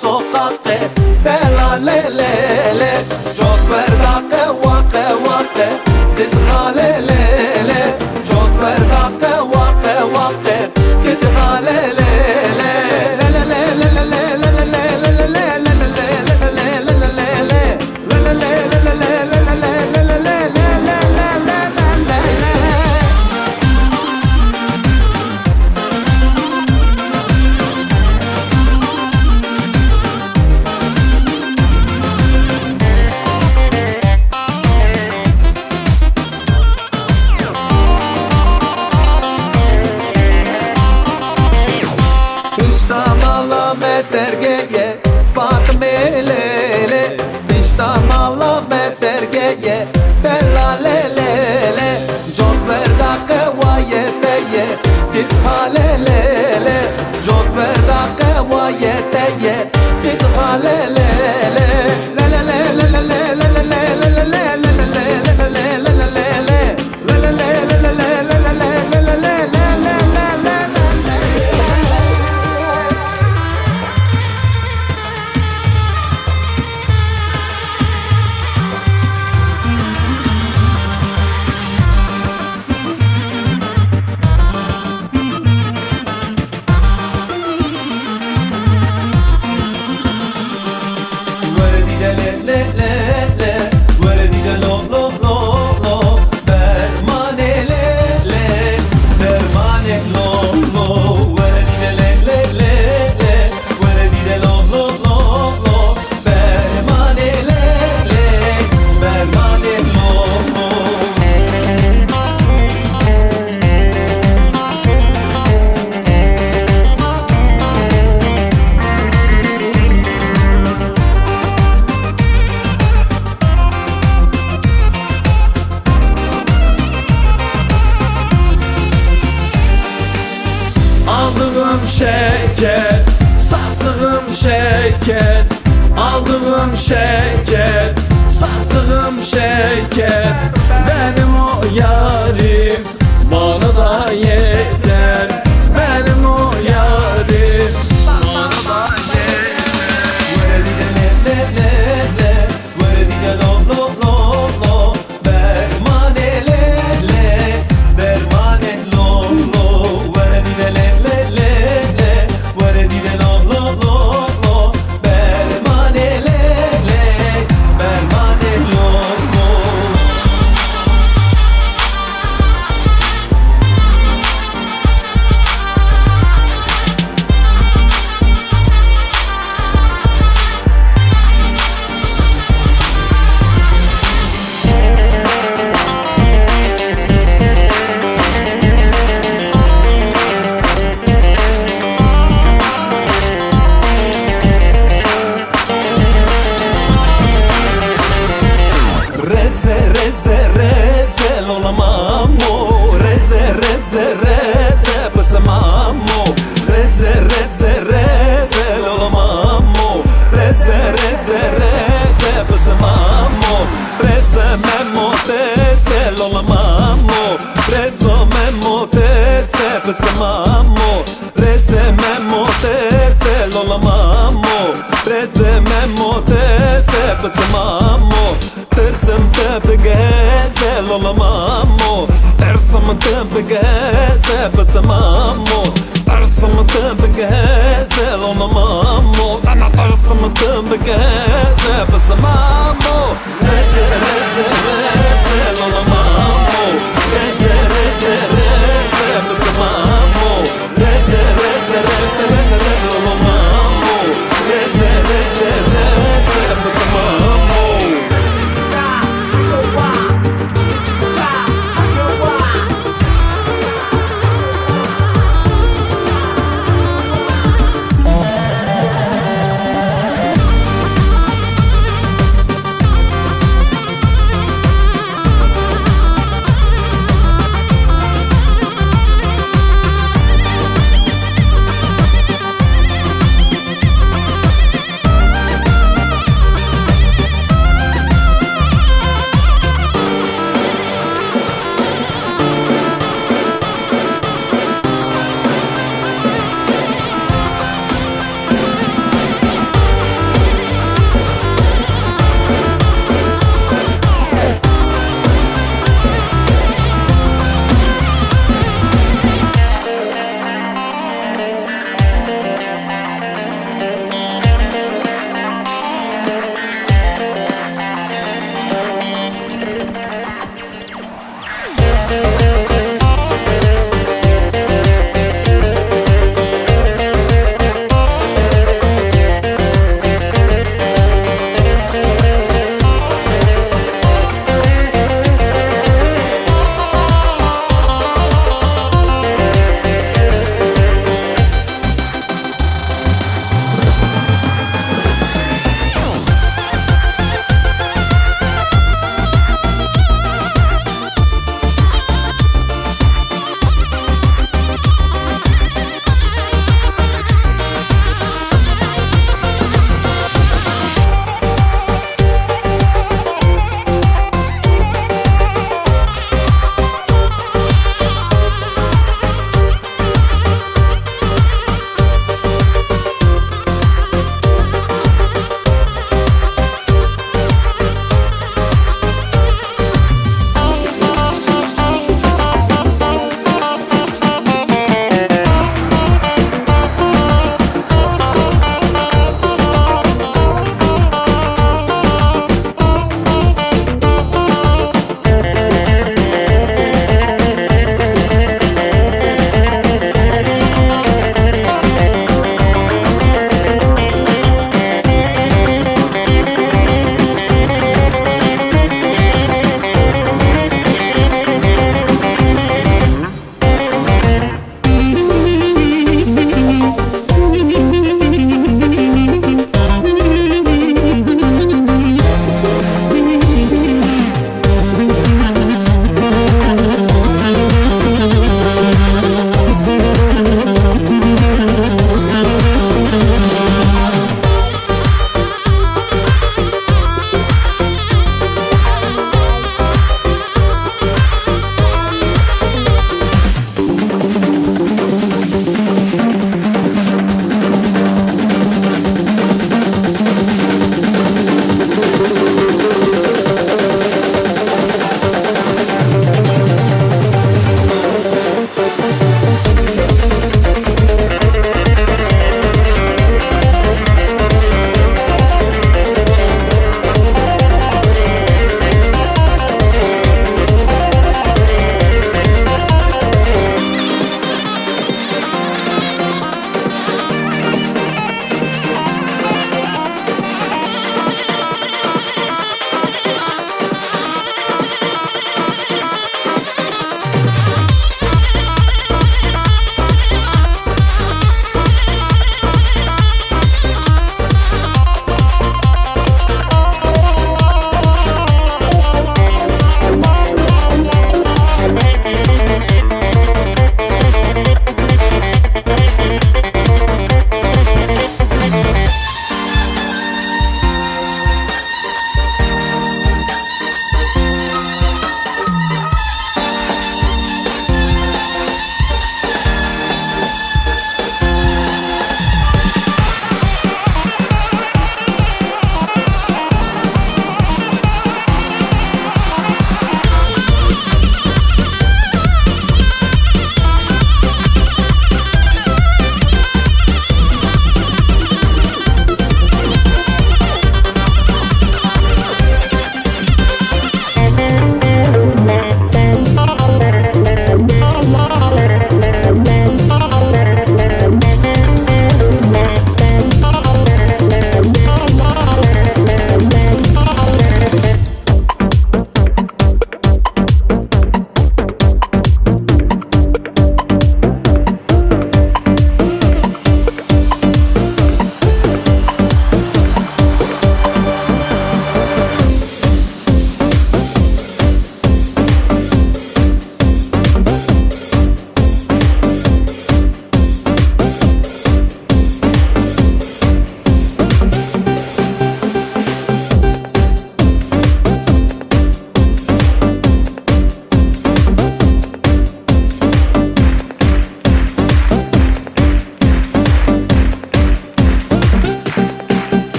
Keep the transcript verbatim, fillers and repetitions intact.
Soqaqê bela lê lê lê, cot berda qewa qewa qe, diz xalê lê lê, cot berda qewa qewa qe, diz xalê lê lê. Pişta mala me dergeye Fatime lê lê, pişta mala me dergeye bela lê lê lê, cot berda qewaye te ye, qîz xalê lê lê, cot berda qewaye te ye, qîz xalê lê lê. Were dîde lê lê lê lê, were dîde lo lo lo lo, bermanê lê lê, bermanê lo lo, were dîde lê lê lê lê, were dîde lo lo lo lo, bermanê lê lê, bermanê lo lo. Aldığım şeker, sattığım şeker, aldığım şeker, sattığım şeker, benim o yarim bana da yeter, benim o yarim bana da yeter. Were dîde lê lê lê lê, were dîde lo lo lo lo, bermanê lê lê, bermanê lo lo, were dîde lê lê lê lê, were dîde lo lo lo lo, bermanê lê lê, bermanê lo lo. Reze, reze, reze, lola mamo. Reze, reze, reze, pese mamo. Reze, reze, reze, lola mamo. Reze, reze, reze, pese mamo. Reze, memo, teze, lola mamo. Rezo, memo, teze, pese mamo. Reze, memo, teze, lola mamo. Reze, memo, teze, pese mamo. Tirsim te bigeze, lola mamo. Tirsim te bigeze, pese mamo. Tirsim te bigeze, lola mamo. Ana tirsim te bigeze, pese mamo.